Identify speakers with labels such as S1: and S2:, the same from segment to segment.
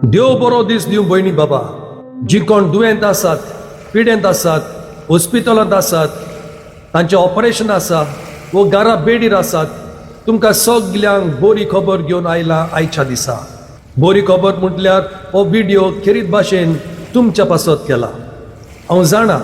S1: देव बरो दीस दिवं भयणी बाबा. जी कोण दुयेंत आसात, पिडेंत आसात, हॉस्पिटलांत आसात, तांचें ऑपरेशन आसा वो घरा बेडीर आसात, तुमकां सगल्यांक बरी खबर घेवन आयला आयच्या दिसा. बरी खबर म्हटल्यार हो विडियो खेरीत भाशेन तुमच्या पासत केला. हांव जाणा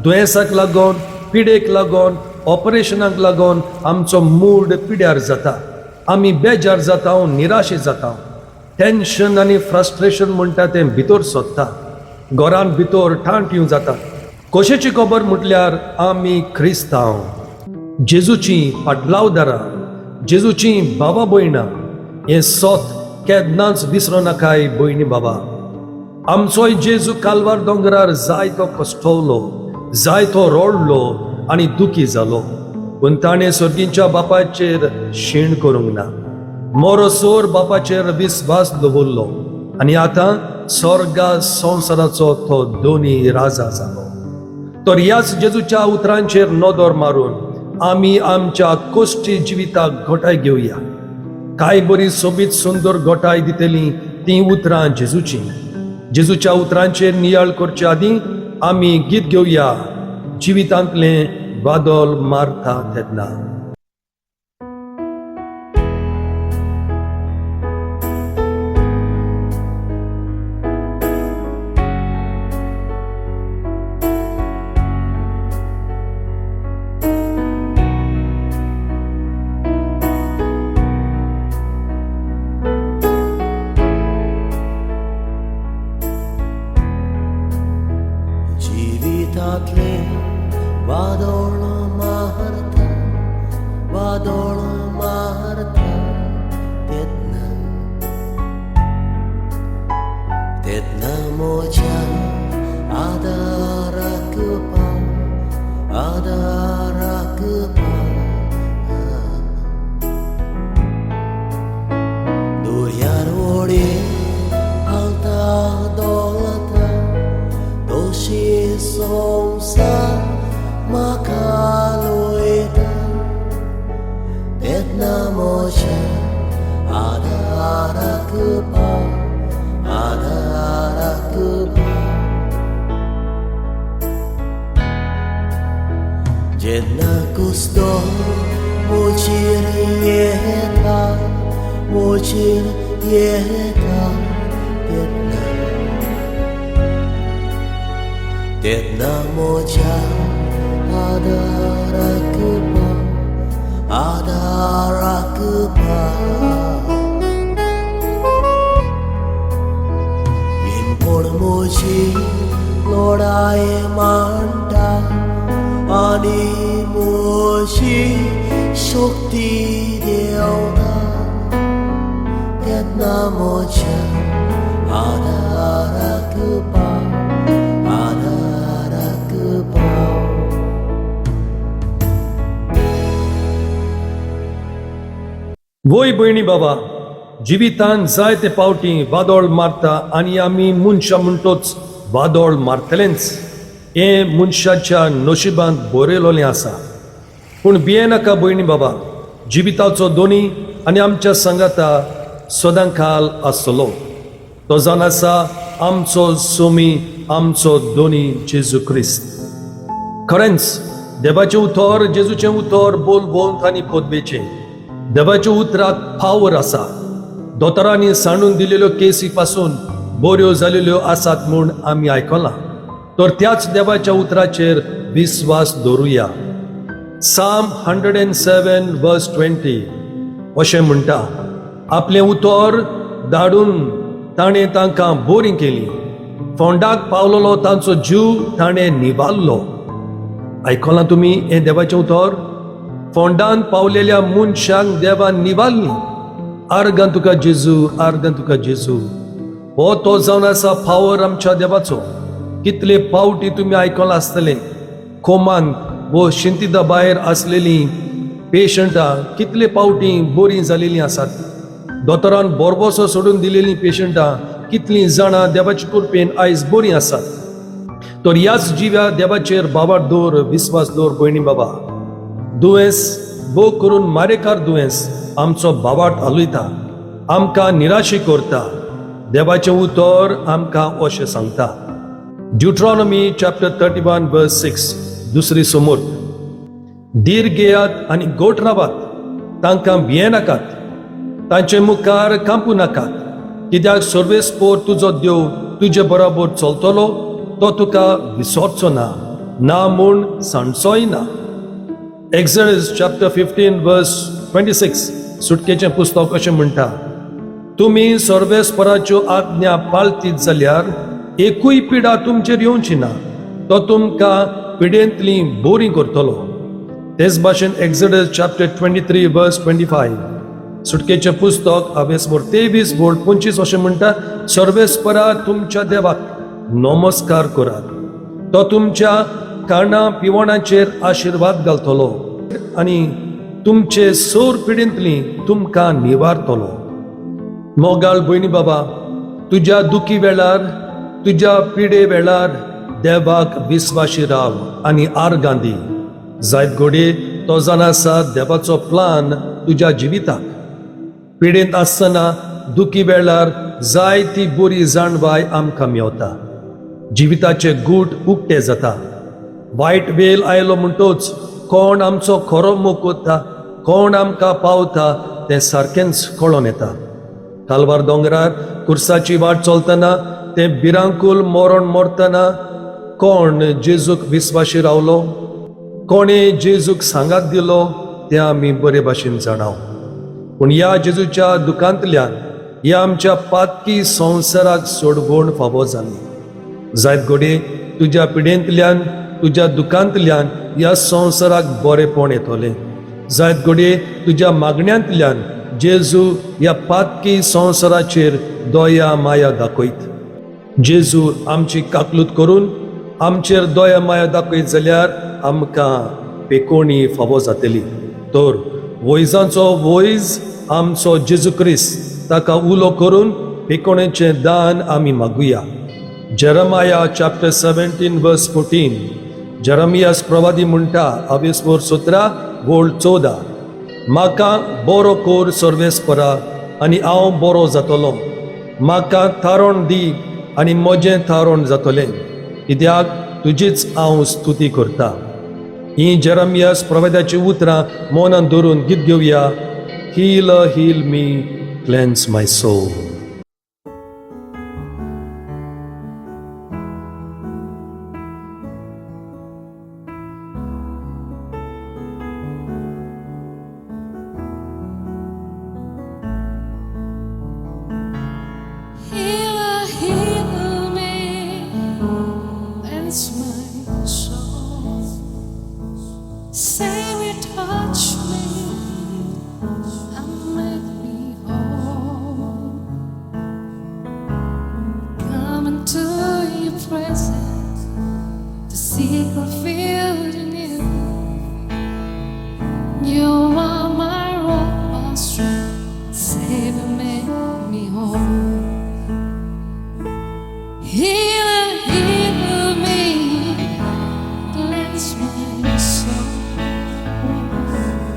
S1: दुयेंसाक लागून, पिडेक लागून, ऑपरेशनाक लागून आमचो मूड पिड्यार जाता, आमी बेजार जाता, निराशे जाता. टेन्शन आनी फ्रस्ट्रेशन म्हणटा तें भितर सोदता, घरान भितर ठाण येवं जाता. कशेची खबर म्हटल्यार आमी क्रिस्तांव, जेजूची पाटलावदारां, जेजूची बाबा भयणां, हें सत केन्नाच विसरो नाकाय भयणी बाबा. आमचोय जेजू कालवार दोंगरार जायतो कश्टवलो, जायतो रडलो आनी दुखी जालो, पूण ताणें सर्गींच्या बापाचेर शीण करूंक ना. मोरोसोर बापाचेर विस्वास दवरलो आनी आतां स्वर्गा संवसाराचो तो दोनी राजा जालो. तर ह्याच जेजूच्या उतरांचेर नदर मारून आमी आमच्या कोश्टी जिविताक घटाय घेवया. काय बरी सोबीत सुंदर घटाय दितली तीं उतरां जेजूची. जेजूच्या उतरांचेर नियाळ करचे आदीं आमी गीत घेवया, जिवितांतलें वादळ मारता तेन्ना.
S2: जिवितांतले वादळ मारता, वादळ मारता तेन्ना, तेन्ना म्हज्या आदाराक पाव, आदाराक पाव. दर्यार व्हडें हालता धोलता तशी संवसार म्हाका लोयता, तेन्ना म्हज्या आदाराक पाव, आदाराक पाव. जेन्ना कुसतो म्हजेर येता, म्हजेर येता तेन्ना, तेन्ना म्हज्या आदाराक पाव, आदाराक पाव. कोण म्हजी लोडाय मांडटा आनी म्हजी शक्ती देवता, तेन्ना म्हज्या आदाराक पाव, आदाराक पाव.
S1: वय भयणी बाबा, जिवितान जायते पावटी वादळ मारता आनी आमी मनशां म्हणटोच वादळ मारतलेंच, हें मनशाच्या नशिबांत बरयलोलें आसा. पूण भियेनाका भयणी बाबा, जिविताचो दोनी आनी आमच्या सांगाता सदां काल आसतलो. तो जावन आसा आमचो सोमी, आमचो दोनी जेजू क्रिस्त. खरेंच देवाचें उतर, जेजूचें उतर बोलवंत आनी पदवेचें. देवाच्या उतराक पावर आसा. दोतोरांनी सांडून दिलेल्यो केसी पासून बऱ्यो जालेल्यो आसात म्हूण आमी आयकलां. तर त्याच देवाच्या उतराचेर विस्वास दवरुया. Psalm 107 verse 20 अशें म्हणटा, आपलें उतर धाडून ताणें तांकां बरीं केली, फोंडाक पावलेलो तांचो जीव ताणें निवारलो. आयकलां तुमी हें देवाचें उतर? फोंडान पावलेल्या मनशांक देवान निवारली. आर्गां तुका जेजू, आर्गां तुका जेजू. हो तो जावन आसा पावर आमच्या देवाचो. कितले पावटी तुमी आयकलां आसतलें, कोमांत वो शिंतिदा भायर आसलेलीं पेशंटां कितले पावटी बरीं जालेलीं आसात. दोतोरान बोरबोसो सोडून दिलेलीं पेशंटां कितलीं जाणां देवाचे कृपेन आयज बरीं आसात. तर ह्याच जिव्या देवाचेर बाबा दवर, विस्वास दवर भयणी बाबा. दुयेंस भोव करून मारेकार दुयेंस आमचो बावाट हालयता, आमकां निराशी करता. देवाचें उतर आमकां अशें सांगता, Deuteronomy chapter 31 verse 6, दुसरी समोर, धीर घेयात आनी गोट रावात, तांकां भियेनाकात, तांचे मुखार कांपूं नाकात, कित्याक सर्वेस्पोर तुजो देव तुजे बरोबर चलतलो, तो तुका विसरचो ना, ना म्हूण सांडचोय ना. Exodus chapter 15 verse 26, सुटकेचें पुस्तक अशें म्हणटा, तुमी सर्वेस्पराच्यो आज्ञा पाळतीत जाल्यार एकूय पिडा तुमचेर येवची ना, तो तुमकां पिडेंतली बोरी करतलो. तेच भाशेन Exodus chapter 23 verse 25, सुटकेचें पुस्तक अवेसमोर 23 बोर्ड 25 अशें म्हणटा, सर्वेस्परा तुमच्या देवाक नमस्कार करात, तो तुमच्या काणा पिवणाचेर आशिर्वाद घालतलो आनी तुमचे सोर पिडेंतली तुमकां निवारतलो. मोगाळ भयणी बाबा, तुज्या दुखी वेळार, तुज्या पिडे वेळार देवाक विस्वाशी राव आनी आर्गां दी. जायत घडये तो जाणा आसा देवाचो प्लान तुज्या जिविताक. पिडेंत आसतना, दुखी वेळार जाय ती बरी जाणवाय आमकां मेवता, जिविताचे गूट उक्ते जाता. वायट वेल आयलो म्हणटोच कोण आमचो खरो मोग करता, कोण आमकां पावता तें सारकेंच कळोन येता. कालवार दोंगरार कुर्साची वाट चलतना, तें भिरांकूल मरण मरतना कोण जेजूक विस्वाशी रावलो, कोणे जेजूक सांगात दिलो तें आमी बरे भाशेन जाणाव. पूण ह्या जेजूच्या दुकांतल्यान ह्या आमच्या पातकी संवसाराक सोडवण फावो जाली. जायत घडये तुज्या पिडेंतल्यान, तुज्या दुकांतल्यान ह्या संवसाराक बरेपण येतलें. जायत घडये तुज्या मागण्यांतल्यान जेजू ह्या पातकी संवसाराचेर दया माया दाखयत. जेजू आमची काकलूत करून आमचेर दया माया दाखयत जाल्यार आमकां पेकोणी फावो जातली. तर वैजांचो वैज आमचो जेजू क्रिस्त, ताका उलो करून पेकोणेचें दान आमी मागुया. Jeremiah chapter 17 verse 14, Jeremias प्रवादी म्हणटा, अवेस्पोर 17 वोल्ड 14, म्हाका बरो कोर सर्वेस्परा आनी हांव बरो जातलो, म्हाका थारण दी आनी म्हजें थारण जातलें, कित्याक तुजीच हांव स्तुती करता. ही जेरमियास प्रवाद्याची उतरां मनान धरून गीत घेवया, Heal, heal me, cleanse my soul.
S3: Heal, heal me, cleanse my soul. Savior, touch me and make me whole. Come into your presence to seek refuge in you. You are my rock, my strength. Savior, make me whole. Heal, heal me, cleanse my soul.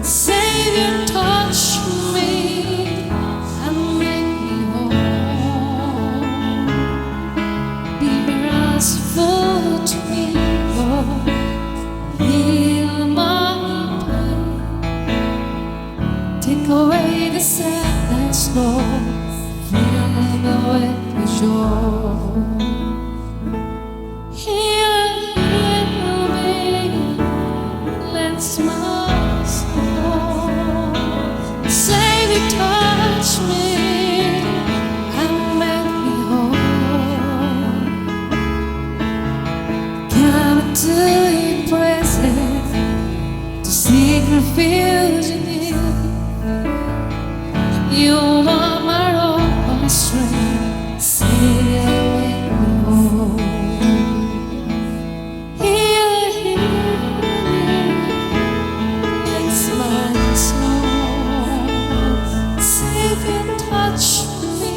S3: Savior, touch me and make me whole. Be merciful to me, Lord. Heal my pain. Take away the sadness, Lord. Fill me with your joy. Heal, heal me, cleanse my soul. Savior, touch me and make me whole. Come into your presence to seek refuge in you. You are my rock, my strength. Savior, make me whole. Heal, heal me, cleanse my soul. Savior, touch me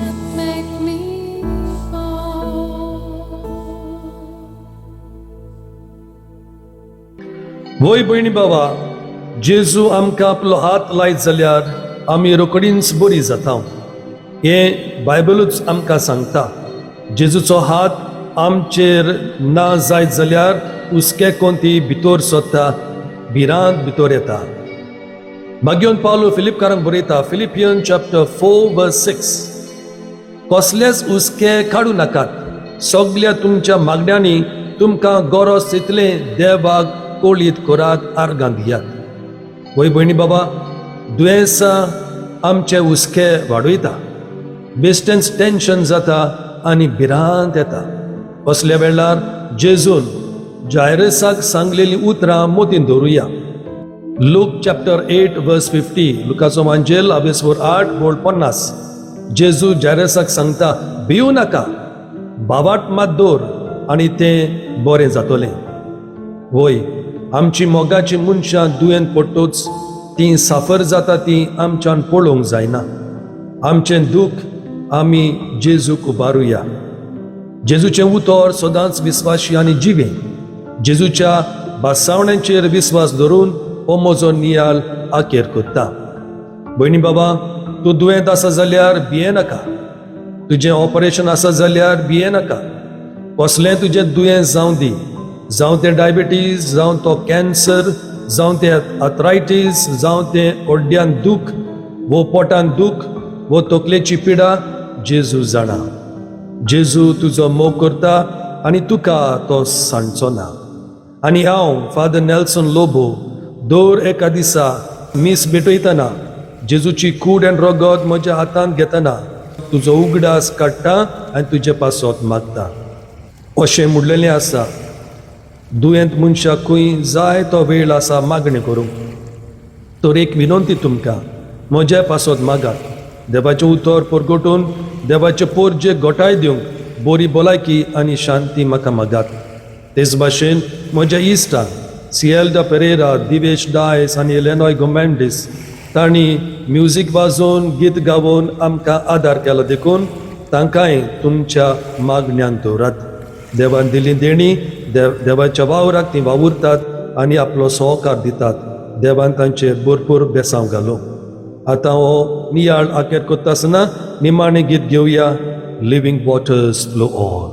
S3: and make me whole.
S1: वय भयणी बाबा, जेजू आमकां आपलो हात लायत जाल्यार आमी रोकडींच बरी जाता. हें बायबलूच आमकां सांगता. जेजूचो हात आमचेर ना जायत जाल्यार हुस्के कोंती भितर सोदता, भिरांत भितर येता. मागीर पावलो फिलिपकारांक बरयता, फिलिपियन चॅप्टर 4 वर्स 6, कसलेच हुस्के काडूं नाकात, सगल्या तुमच्या मागण्यांनी तुमकां गरज तितलें देवाक कळीत करात, आर्गां दियात. वय भयणी बाबा, दुयेंसां आमचे हुस्के वाडयता, बेश्टेंच टेंशन जाता आनी भिरांत येता. असल्या वेळार जेजून जायरसाक सांगलेलीं उतरां मतींत दवरुया. लूक चॅप्टर 8 वर्स 50, लुकाचो मांजेल आबेसवर 8 बोळ 50, जेजू जायरसाक सांगता, भिवू नाका, बावाट मात दवर आनी तें बरें जातलें. वय, आमची मोगाची मनशां दुयेंत पडटूच तीं साफर जाता ती आमच्यान पळोवंक जायना. आमचें दूख आमी जेजूक उबारुया. जेजूचें उतर सदांच विस्वाशी आनी जिवें. जेजूच्या भासावण्यांचेर विस्वास धरून हो म्हजो नियाल आकेर करता. भयणी बाबा, तूं दुयेंत आसा जाल्यार भिये नाका, तुजें ऑपरेशन आसा जाल्यार भिये नाका. कसलें तुजें दुयेंस जावं दी, जावं तें डायबिटीज, जावं तो कॅन्सर, जावं तें आर्थरायटीस, जावं तें ओड्ड्यान दूख वो पोटान दूख वो तकलेची पिडा, जेजू जाणा. जेजू तुजो मोग करता आनी तुका तो सांडचो ना. आनी हांव फादर नेल्सन लोबो दर एका दिसा मीस भेटयतना जेजूची कूड आनी रगत म्हज्या हातांत घेतना तुजो उगडास काडटा आनी तुजे पासत मागता. अशें म्हणलेलें आसा, दुयेंत मनशाकूय जाय तो वेळ आसा मागणी करूंक. तर एक विनंती तुमकां, म्हज्या पासत मागात, देवाचें उतर परगटून देवाचे पोरजे गोठाय दिवंक बरी भलायकी आनी शांती म्हाका मागात. तेच भाशेन म्हज्या इश्टांक सिएल्डा पेरेरा, दिवेश डायस आनी एलेनॉय गोमेंडीस तांणी म्युजीक वाजोवन गीत गावोवन आमकां आदार केलो देखून तांकांय तुमच्या मागण्यान दवरात. देवान दिली देणी देवाच्या वावराक ती वावुरतात आनी आपलो सहकार दितात. देवान तांचेर भरपूर बेसांव घालो. आतां हो नियाळ आकेर करता आसतना निमाणें गीत घेवया, living waters flow on.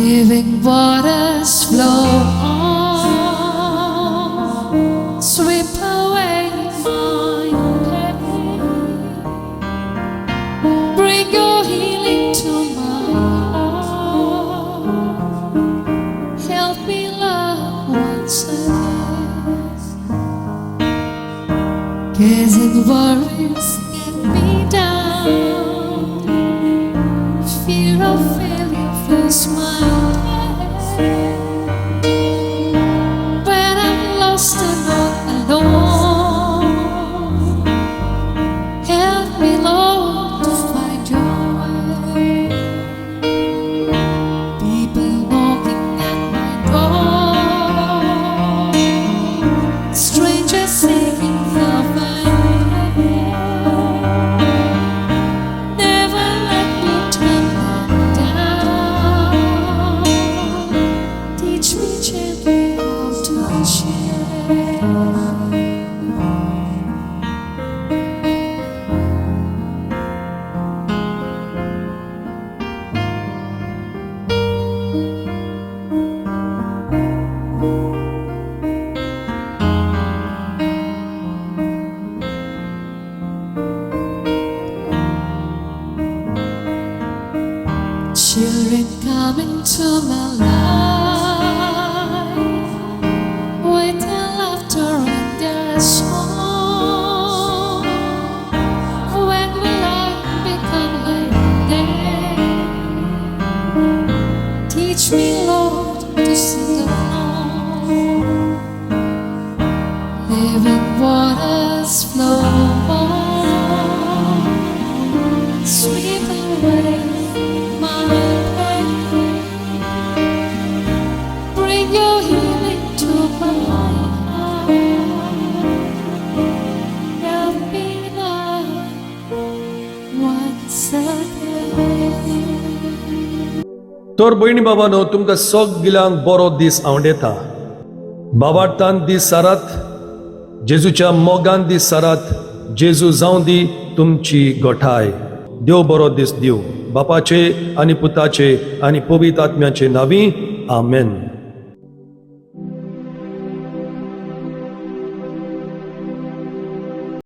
S3: Living waters flow on, sweep away my pain, bring your healing to my heart, help me love once again. Cares and worries get me down, fear of failure fills my head. When I'm lost and all alone, help me, Lord, to find your way. People knocking at my door, strangers seeking love and care. Never let me turn them down. Teach me gently how to share. Children come into my life with their laughter and their song. When will I become like them? Teach me, Lord, to sit alone. Living waters flow on, sweep away my pain.
S1: तर भयणी बाबानो, तुमकां सगल्यांक बरो दीस आवडेता. बाबार्थान दीस सारात, जेजूच्या मोगान दीस सारात. जेजू जावं दी तुमची गोठाय. देव बरो दीस दिवं. बापाचे आनी पुताचे आनी पवित्र आत्म्याचे नांवी, आमेन.